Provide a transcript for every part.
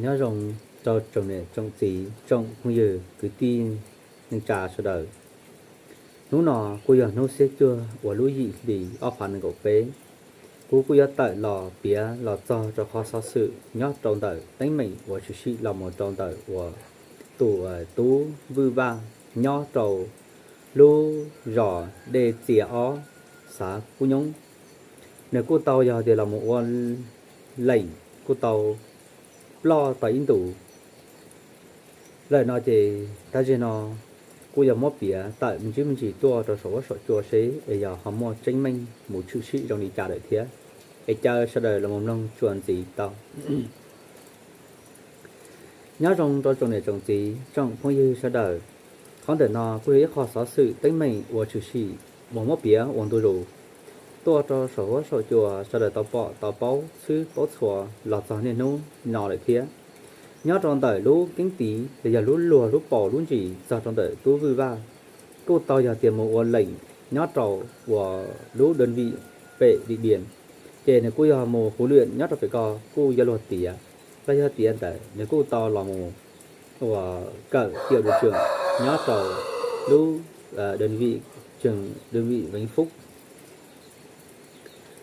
Nyob zoo rau tsoom niam tsoom txiv tsoom phooj ywg kwv tij neej tsa sawv daws. Hnub no kuj yog hnub xiab cuaj uas lub yim hli ob phav nees nkaum peb. Kuv kuj yuav tawm los piav los txog rau qhov xov xwm nyob rau ntawm teeb meem uas tshwm sim los mus rau ntawm uas tus tub Vwj Vaj nyob rau lub zos Dej Txias Ob, xav Kub Nyoob. Nws kuj tau yog tias los mus ua leem kuj tau ploj tau ib ntus lawm no ces tab zej no kuj yog muab piav tawm me ntsis me ntsis tuaj rau saum huab saum cua seb es yog ho muaj tseeb meej mus tshwm sim zoo li cas lawm thiab. Es caw sawv daws los mus mloog tsuas ntxiv tau. Nyob zoo rau tsoom niam tsoom txiv tsoom phooj ywg sawv daws. Qhov ntawm no kuj yog ib qho xov xwm teeb meem uas tshwm sim uas muab piav ua ntu zus tuaj rau saum huab saum cua sawv daws tau pom tau paub txhwb paub txhua los txog niaj hnub no lawm thiab. Nyob rau ntawm lub keeb tiv los yog lub luag lub paus lub ntsis txog rau ntawm tub Vwj Vaj kuj tau yog tias mus ua leem nyob rau uas lub đơn vị pem Điện Biên, ces nws kuj yog mus huấn luyện nyob rau pem ko kuj yog luag tiav, los yog tiav ntawd nws kuj tau los mus uas kawm kiam du tseem nyob rau lub đơn vị trường, đơn vị Vĩnh Phúc.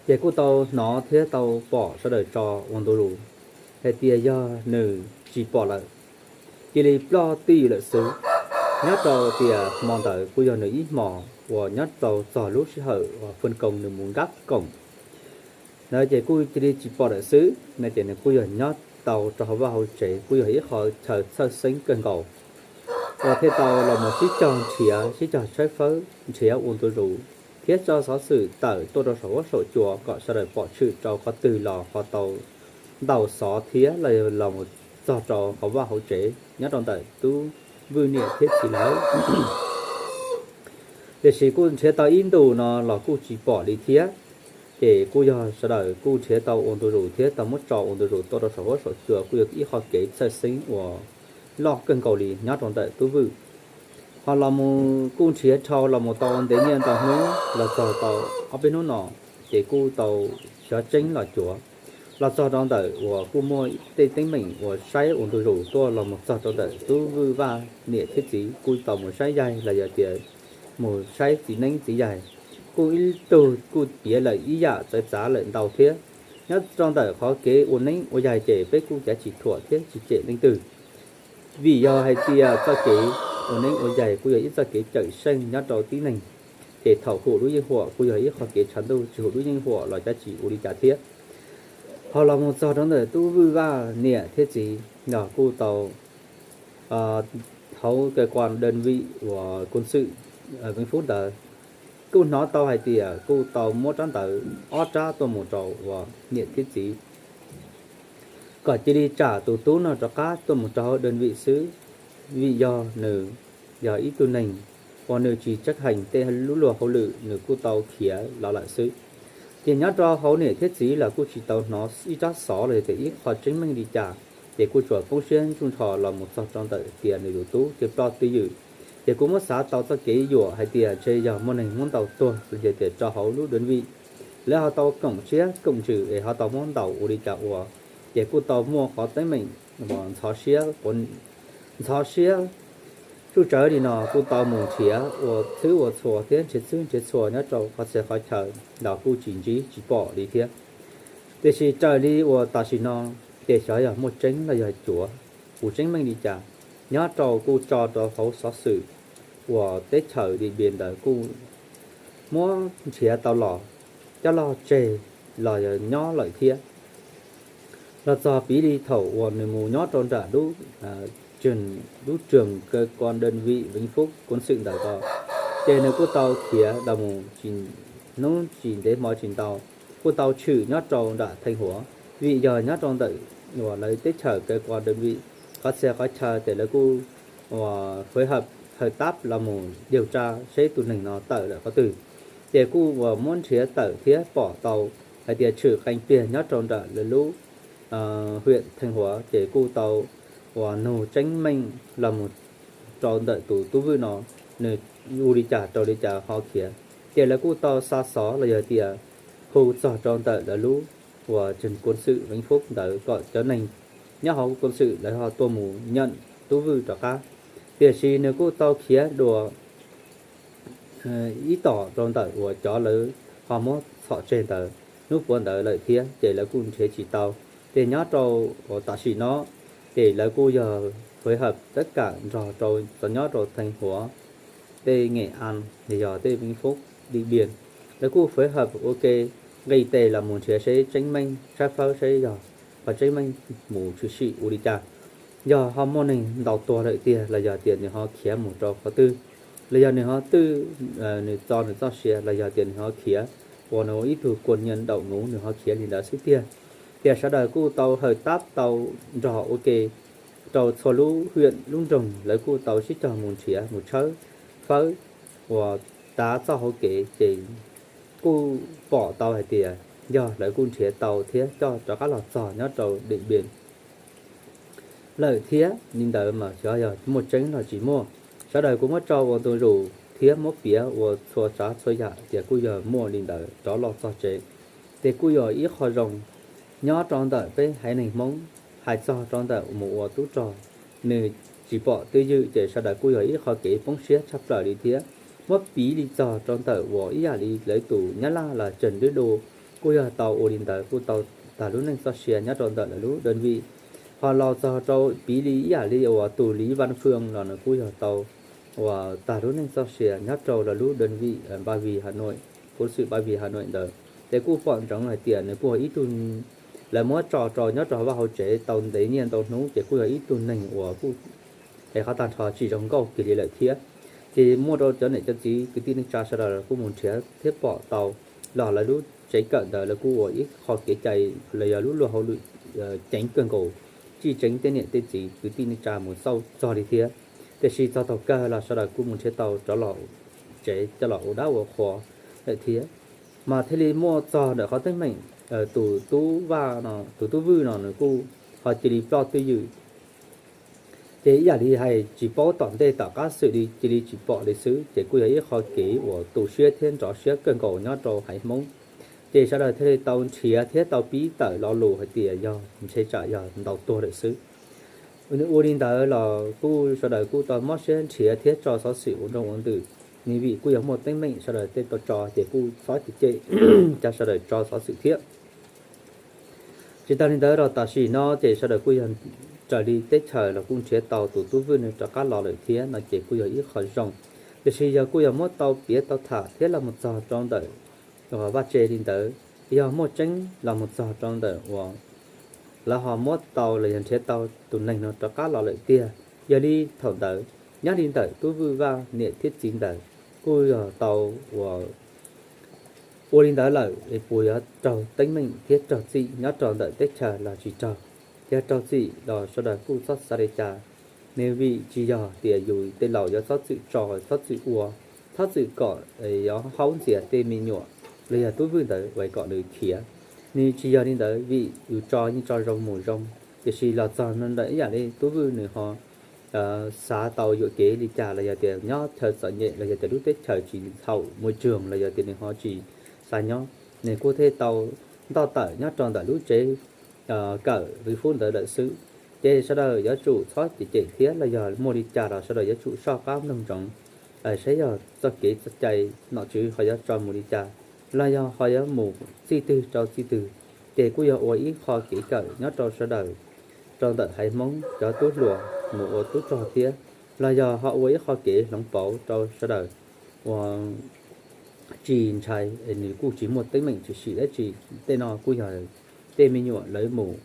Ces kuj tau hnov thiab tau pom sawv daws tso ua ntu zus hais tias yog nws tsis pom lawm, cia li ploj twj ywm lawm xwb. Nyob rau tias hmo ntawd kuj yog nws ib hmos uas nyob rau txog lub sij hawm uas phân công nws mus nkab koom ntawd ces kuj cia li tsis pom lawm xwb no ces nws kuj yog nyob tau rau hauv vaj hauv tsev kuj yog ib qho chaw txhawj xeeb kawg nkaus uas thiaj tau los mus sib cog nrhiav sib cog tshawb fawb nrhiav ua ntu zus thiab tso xov xwm tawm tuaj rau saum huab saum cua kom sawv daws pom tshwm rau qhov twg los ho tau ntaus xov thiab los mus txog rau hauv vaj hauv tsev nyob rau ntawm tub Vwj niam thiab txiv lawv. Tiam sis kuj nrhiav tau ib ntus no los kuj tsis pom li thiab. Ces kuj yog sawv daws kuj nrhiav tau ua ntu zus thiab tau muab tso ua ntu zus tuaj rau saum huab saum cua kuj yog ib qho kev txhawj xeeb uas loj kawg nkaus li nyob rau ntawm tub Vwj. Ho los mus kuj nrhiav dhau los mus tau ntev niaj ntau hnub los txog tau ob peb hnub no, ces kuj tau xyov tseeb los cuav los txog rau ntawm uas kuj muaj tej teeb meem uas saib ua ntu zus tuaj los mus txog rau ntawm tub Vwj Vaj niam thiab txiv kuj tau mus saib yaig los yog tias mus saib txiv neeb txiv yaig. Kuj ib tug kuj piav lawm ib yam txawv txav lawm ntau thiab. Nyob rau ntawm qhov kev ua neeb ua yaig ces peb kuj cav tsis thuam thiab tsis cem leej twg, vim yog hais tias txoj kev ua neeb ua yaig kuj yog ib txoj kev cawm seej nyob rau tib neeg. Ces thaum hum lub yeej huam kuj yog ib qho kev tshav ntuj, tsis hum lub yeej huam los cav tsis ua li cas thiab. Ho los mus txog rau ntawm tub Vwj Vaj niam thiab txiv no kuj tau hauv cơ quan đơn vị uas quân sự Vĩnh Phúc ntawd kuj hnov tau hais tias kuj tau muab rab ntawv ob rab tuaj mus rau uas niam thiab txiv kom cia li tsam tus tub no rov qab tuaj mus rau hauv đơn vị xwb, vim yog nws yog ib tug neeg uas nws tsis chấp hành tej lub luag hauj lwm, nws kuj tau khiav los lawm xwb. Ces nyob rau hauv niam thiab txiv los kuj tsis tau hnov ib rab xov los yog tias ib qho tseeb meej li cas, ces kuj tsuas poob siab ntsuj nrho los mus txog rau ntawm tias nws tus tub cia ploj twj ywm. Ces kuj muab xav tau txoj kev yuam hais tias ntshe yog muaj neeg muab ntaus tuag los yog tias rau hauv lub đơn vị lawv ho tau koom siab koom ntsws es ho tau muab ntaus ua li cas ua. Ces kuj tau muaj qhov teeb meem ntxhov siab, ntxhov siab tsuj tsawv li no kuj tau mus nrhiav ua txhwb ua txhua thiab nrhiav txhwb nrhiav txhua nyob rau qhov txhia qhov chaw los kuj tsis ntsib tsis pom li thiab. Tiam sis raws li uas tam sim no ces xyov yog muaj tseeb los yog cuav, puas tseeb meej li cas, nyob rau kuj tso rau hauv xov xwm uas teb chaws Điện Biên ntawd kuj muab nrhiav tau los coj los tseg los yog nyob lawm thiab. Los txog piv li thaum uas nws mus nyob rau nram lub trường, cơ quan đơn vị Vĩnh Phúc quân sự ntawd ko, ces nws kuj tau khiav los mus hnub tsis ntev hmo tsis ntau, kuj tau tshwm nyob rau nram Thanh Hóa, vim yog nyob rau ntawm uas lawv teb chaws cơ quan đơn vị qhov txhia qhov chaw ces lawv kuj uas phối hợp hợp tác los mus điều tra seb tus neeg no tawm lawm qhov twg. Ces kuj uas muab nrhiav tawm thiab pom tau hais tias tshwm qee pliag nyob rau nram lawv lub huyện Thanh Hóa ces kuj tau uas nug tseeb meej los mus rau ntawm tus tub Vwj no, nws ua li cas rau li cas ho khiav. Ces lawv kuj tau xa xov los yog tias hu txog rau ntawm lawv lub uas trường quân sự Vĩnh Phúc ntawd kom cov neeg nyob hauv koom xwm lawv ho tuaj mus nyeem tub Vwj rov qab. Tiam sis nws kuj tau khiav dua ib tom rau ntawm uas cov lawv ho muab txhom tseg ntawd hnub puav ntawd lawm thiab, ces lawv kuj nrhiav tsis tau. Ces nyob rau uas tam sim no ces lawv kuj yog fwv hawm tab kam nrog rau txog nyob rau Theej Huav, tej Nkem As, yog tej Vij Fub, Di Npias, lawv kuj fwv hawm ua ke nqis tes los mus nrhiav seb tseeb meej tshawb fawb seb yog qhov tseeb meej mus tshwm sim ua li cas, yog ho muaj neeg ntaus tuag lawm tiag los yog tias nws ho khiav mus rau qhov twg, los yog nws ho twb, nws txo nws txoj sia los yog tias nws ho khiav uas nws ua ib tug kuas nyias daum nuv nws ho khiav li ntawd xwb tiag. Tias sawv daws kuj tau hawm tab tau nrog ua ke rau txhua lub hwm lub nroog, lawv kuj tau sib cog mus nrhiav mus tshawb fawb uas tav txoj hauv kev, ces kuj pom tau hais tias yog lawv kuj nrhiav tau thiab coj rov qab los txog nyob rau Di Npias lawm thiab. Li ntawd mas xyov yog muaj tseeb los tsis muaj, sawv daws kuj muab tso ua ntu zus thiab muab piav ua txhua tsav txhua yam tias kuj yog muaj li ntawd rov los txog tsev. Ces kuj yog ib qho zoo nyob rau ntawm peb haiv neeg Hmoob, hais txog rau ntawm mus ua tub rog, nws tsis pom twj ywm ces sawv daws kuj yog ib qho kev poob siab tshaj plaws li thiab. Muab piv li txog rau ntawm uas ib yam li lawv tus Nyab Laj los Trần Đức Đô kuj yog tau ua li ntawd kuj tau tag lub neej txoj sia nyob rau ntawm lawv lub đơn vị. Ho los txog rau piv li ib yam li uas tus Lý Văn Phương los nws kuj yog tau uas tag lub neej txoj sia nyob rau lawv lub đơn vị Ba Vì Hà Nội, koom xwm Ba Vì Hà Nội ntawd. Ces kuj pom ntsoov hais tias nws kuj yog ib tug, lawv muab tso rau nyob rau vaj hauv tsev tau ntev niaj ntau hnub ces kuj yog ib tug neeg uas kuj es qhov tag nrho tsis zoo nkauj kiag li lawm thiab. Ces muaj rau cov niam cov txiv kwv tij neej tsa sawv daws kuj mus nrhiav thiab pom tau los lawv lub tsev kawm ntawd lawv kuj ua ib qho kev cai los yog lub luag hauj lwm ceev kawg nkaus, tsis tseev tej niam tej txiv kwv tij neej tsa mus xauj txog li thiab. Tiam sis txog thaum kawg los sawv daws kuj mus nrhiav tau rov los tsev coj los ua dab ua qhua lawm thiab. Mas thiaj li muaj txog ntawm qhov teeb meem tus tub Vaj no, tus tub Vwj no nws kuj ho cia li ploj twj ywm. Ces ib yam li hais tsis paub tom ntej tom qab xwm li cia li tsis pom li xwb, ces kuj yog ib qho kev uas tu siab thiab nrov siab kawg nkaus nyob rau haiv Hmoob. Ces sawv daws thiaj li tau nrhiav thiab tau pib tawm lo lus hais tias yog ntshe tsam yog ntaus tuag lawm xwb. Nws ua li ntawd los kuj sawv daws kuj tau mob siab nrhiav thiab tso xov xwm ua nroo ua ntws, nws vim kuj yog muaj teeb meem sawv daws tej tau tso ces kuj txhob cem, cov sawv daws tso xov xwm thiab. Tsis tas li ntawd los tam sim no ces sawv daws kuj yog raws li teb chaws los kuj nrhiav tau tus tub Vwj nws rov qab los lawm thiab no ces kuj yog ib qho zoo. Tiam sis yog kuj yog muab tau piav tau tham thiab los mus txog rau ntawm uas vaj tse li ntawd, yog muaj tseeb los mus txog rau ntawm uas lawv ho muab tau los yog nrhiav tau tus neeg no rov qab los lawm tiag. Yog li thaum ntawd nyob li ntawm tub Vwj Vaj niam thiab txiv ntawd kuj yog tau uas ua li ntawd lawm es puas yuav raug teeb meem thiab raug txim nyob rau ntawm teb chaws los tsis raug? Yog raug txim los sawv daws kuj txhob xav li cas. Nws vim tsis yog tias yus tej laus yuav txhob txwm tso, txhob txwm ua, txhob txwm kom yuav haub ntxias tej me nyuam los yog tub Vwj ntawd uas kom nws khiav. Nws tsis yog li ntawd, vim yus tso yeej tso zoo mus zoo, tiam sis los txog ntawm ib yam li tub Vwj nws ho xav tau yuam kev li cas los yog tias nyob chaw txom nyem los yog tias lub teb chaws tsis haum môi trường los yog tias nws ho tsis xav nyob, nws kuj thiaj tau ntoj tawm nyob rau ntawm lub tsev kawm Vwj Fub ntawd lawm xwb. Ces sawv daws yuav tsum txhob cem cem thiab los yog muaj li cas los sawv daws yuav tsum soj qab mloog ntsoov saib yog txoj kev txoj cai nom tswv ho yuav tso mus li cas, los yog ho yuav mus txij twg rau txij twg. Ces kuj yog ua ib qho kev kawm nyob rau sawv daws, rau ntawm haiv Hmoob cov tub hluas mus ua tub rog thiab, los yog ho ua ib qho kev hloov pauv rau sawv daws uas tsis ntshai, nws kuj tsis muaj teeb meem tshwm sim dab tsi. Tej no kuj yog tej me nyuam lawv mus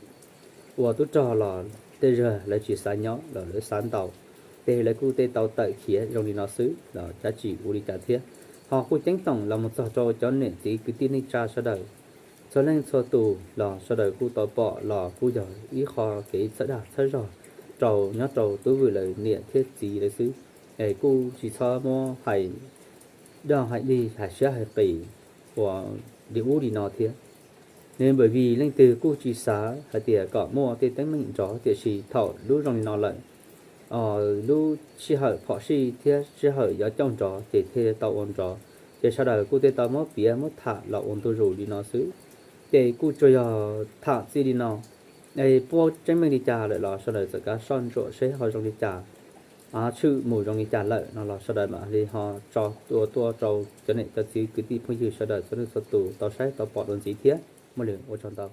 ua tub rog los tej zag lawv tsis xav nyob los lawv xav ntaus, ces lawv kuj tej tau tawm khiav zoo li no xwb los cav tsis ua li cas thiab. Ho kuj ceeb toom los mus txog rau cov niam txiv kwv tij neej tsa sawv daws, txhua leej txhua tus los sawv daws kuj tau pom los kuj yog ib qho kev txhawb dag txhawb zog rau nyob rau tub Vwj lawv niam thiab txiv lawv xwb. Es kuj tsis txhob muab hais dog hais dig hais siab hais qis uas li ub li no thiab. Nws vim leej twg kuj tsis xav hais tias kom muaj tej teeb meem nrov, tiam sis thaum lub zoo li no lawm, lub sij hawm phom sij thiab sij hawm yuav coj nrov ces thiaj tau ua nrov. Ces sawv daws kuj thiaj tau muab piav muab tham los ua ntu zus li no xwb. Ces kuj tsuas yog tham txij li no, Puab tseeb meej li cas lawm los sawv daws txawm kav soj ntsuam seb ho zoo li cas, tshwm mus zoo li cas lawm no los sawv daws mam li ho tso tua tuaj rau cov niam cov txiv kwv tij phooj ywg sawv daws txhua leej txhua tus tau saib tau pom dua ntxiv thiab. Muaj lwm ua tsaug ntau.